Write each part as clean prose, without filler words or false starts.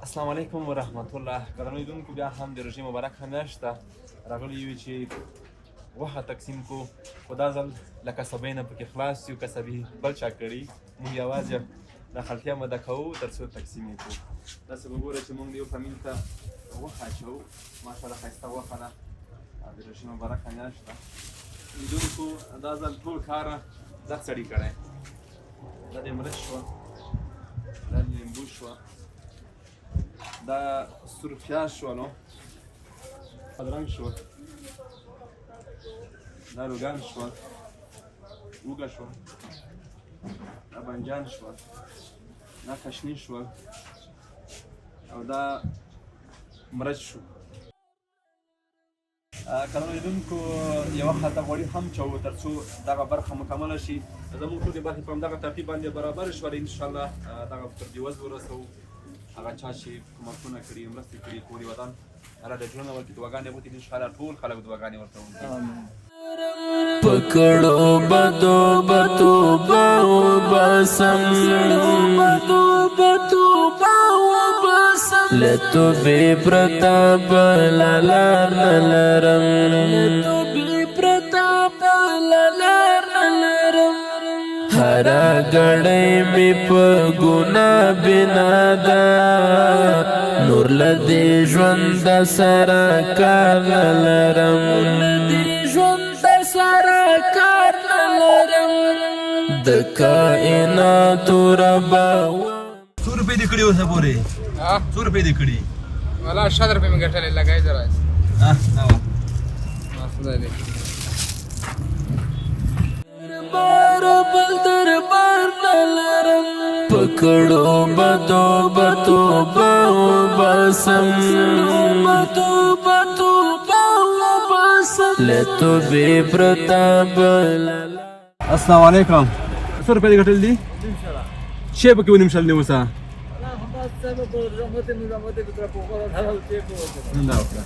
السلام علیکم ورحمت الله. قدرمنو لیدونکو، بیا هم د روژې مبارکه میاشت ده، راغلي یو چې غوښه تقسیم کو، خو دا ځل له کسبۍ نه پکې خلاص یو، کسبي بل چا کړي، موږ یوازې د خلتیا آماده کوو تر څو تقسیم یې کړو. داسې به ګوره چې موږ یو فامیل ته غوښه اچوو. ماشاءالله ښایسته غوښه ده، د روژې مبارکه میاشت ده. لیدونکو، دا ځل ټول کار دا سړي کړی. دا د مرچ شوه، دا د لیمبو شوه، دا سور پیاز شو، نو بادرنګ شو، دا روګان شو، اوږه شو، دا بنجان شو، دا کشنی شو او دا مرچ شو. قدرمنو لیدونکو، یوه خلطه غوړي هم چوو تر څو دغه برخه مکمله شي. زموږ ټولې برخې په همدغه ترتیب باندې برابرې شولې. انشاءالله دغه تر دېوز ورسوو. هغه چا چې کومکونه کړي، مرستې کړي، کور یې ودان، الله د ژوند ورکړي. دعاګانې غوښتي دي، انشاءالله ټول خلک دعاګانې ورته وکړي. پکړو بدو بتو وباسم، بدو بتو وباسم، لتو بی پرتا بلالار نلرم، لتو بی پرتا بلالار نلرم. هر غړې می په ګنا بنا ده، نور لدی ژوند سره کار نلرم، لدی ژوند سره کار نلرم. د کائنات رب. څو روپۍ دې کړي اوسه پورې؟ څو روپۍ دې کړي؟ ولا 100 روپۍ مې ګټلې، لګای زرا. دا وه. خدای دې دربار بل دربار نلرم، پکړو بدو بتو وباسم، بدو بتو وباسم، لتو بی پرتا بل. السلام علیکم. څو روپۍ دې ګټلې دي؟ شی پکې ونیم شل نیوسه. دا وکړه.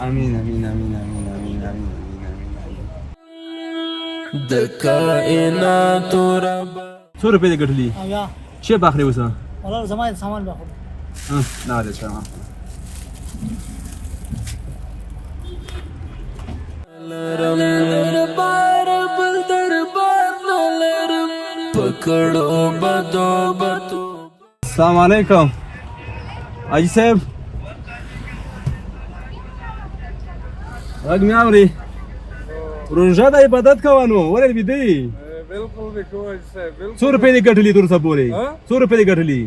امین امین امین امین امین امین امین امین. د کائنات رب. څو روپۍ دې ګټلې؟ اویا. شی به اخلې اوسه؟ والله زما سامان به خورم. دا دې سلام. لرم دربار بل دربار نلرم، پکړو بدو بتو. السلام علیکم حاجي صاحب، غږ مې اورې؟ روژه د عبادت کوه نو ولې ویده یې؟ بالکل دې کوه صاحب، بالکل. څو روپۍ دې ګټلې تر اوسه پورې؟ څو روپۍ دې ګټلې؟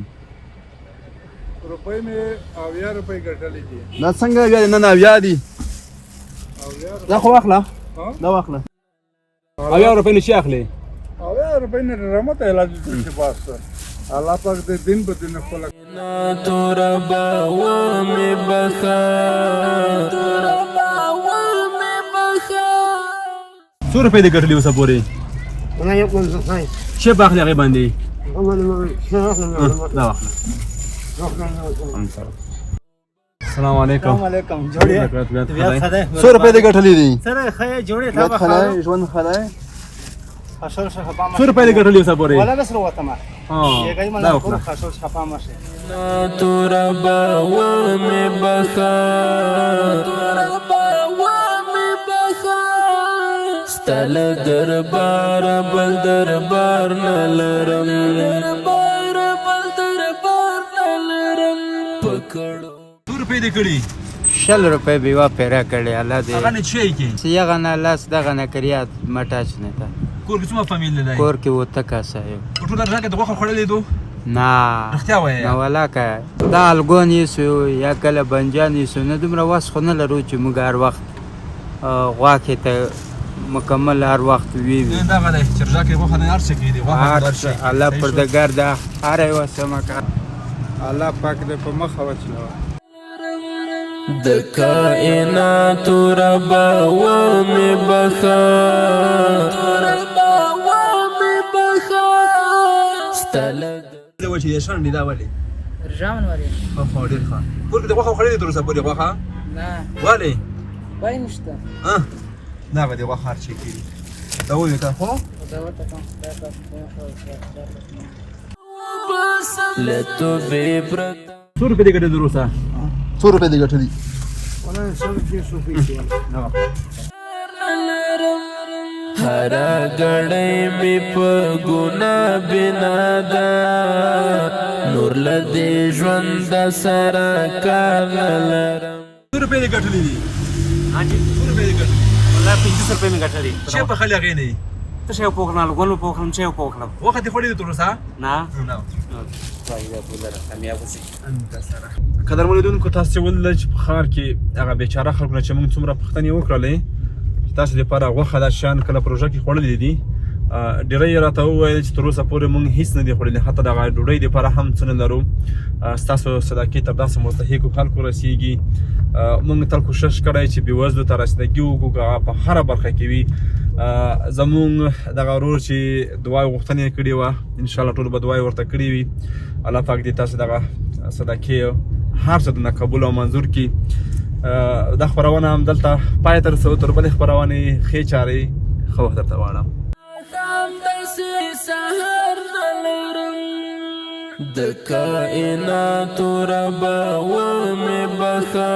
روپۍ مې 70 روپۍ ګټلې دي. دا څنګه اویا دي؟ نه نه، 70 دي. 70. دا خو واخله، دا واخله. 70 روپۍ نه چی اخلې؟ 70 روپۍ نه رحمت علاج چې پاس الله پاک دې دین په دین خپل. رب ومې بخا، رب ومې بخا. څو روپۍ دې ګټلې اوسه پورې؟ شی به اخلې هغې باندې؟ دا واخله. السلام علیکم. السلام علیکم، جوړې؟ څو روپۍ دې ګټلې دي؟ سره ښه جوړې تا به ښه ژوند ښه دی. خشول شه خپه څو روپۍ دې ګټلې اوسه پورې؟ ولا بس وروته ما یګای دا مله وکړه. خشول خپه مشه. رب ومې بخا، رب ومې بخا، ستل دربار بل دربار نلرم، دربار بل دربار نلرم، پکړو. څو روپۍ دې کړي؟ 20 روپۍ به یوه پیره کړې، الله دې. هغه نه چی کې؟ چې یغه نه لاس دغه نه کریات مټاچ نه تا. کور کې څومره فامیل دی؟ کور کې وته کسه یو. په ټوله رژه کې د غوښه خوړلې دو؟ نه. رښتیا وایې؟ نه ولا که دا الګون یسو یا کله بنجان یسو، نه دومره وس خو نه لرو چې موږ هر وخت غوښې ته مکمل هر وخت وی وي. دغه دی چې رژه کې غوښه نه هر څه کې دي، غوښه هر هر څه. الله پردګار دا هر یوه سمه کړه. الله پاک دې په مخه وچلوه. د کائنات رب ومې بخا، رب ومې بخا، ستل. دا و چې شان دي دا ولې؟ رجاون ورې. خو ډېر ښه. کور کې د غوښه خوړلې تر اوسه پورې غوښه؟ نه. ولې؟ پای نشته. دا به د غوښه هر څه کېږي. دا وې کا خو له توبې پرته. څو روپۍ دې ګټلې تر اوسه؟ څو روپۍ دې ګټلي؟ هره ګړۍ مې په ګناه بنا ده، نور له دې ژونده سره کار نه لرم. څو روپۍ دې ګټلې دي؟ ها جی. څو روپۍ دې ګټلې؟ والله 25 روپۍ مې ګټلې. چې په خلې هغې نه یې؟ څه شی وپوښلم؟ الګون وپوښلم، چای وپوښلم. غوښه دې خوړلې تر اوسه؟ نه. نه. کامیاب اوسئ. قدرمن لیدونکو، تاسو ولیدل چې په ښار کې هغه بیچاره خلکو نه چې موږ څومره پوښتنې وکړلې چې تاسو دپاره غوښه دا شیان کله په روژه کې خوړلي دي، ډېری یې راته وویل چې تر اوسه پورې موږ هیڅ نه دي خوړلي، حتی دغه ډوډۍ دپاره هم څه نه لرو. ستاسو صدقې تر داسې مستحقو خلکو رسیږي. موږ تل کوشش کړی چې بېوزلو ته رسیدګي وکړو، که هغه په هره برخه کې وي. زموږ دغه ورور چې دعا غوښتنه یې کړې وه، انشاءالله ټولو به دعا ورته کړې وي. الله پاک دې تاسو دغه صدقې هر څه درنه قبول او منظور کړي. دا خپرونه هم دلته پای ته رسوو. تر بلې خپرونې ښې چارې، ښه وخت درته غواړم. همداسې سهار نه لرم، د کائناتو ربه ومې بخښه.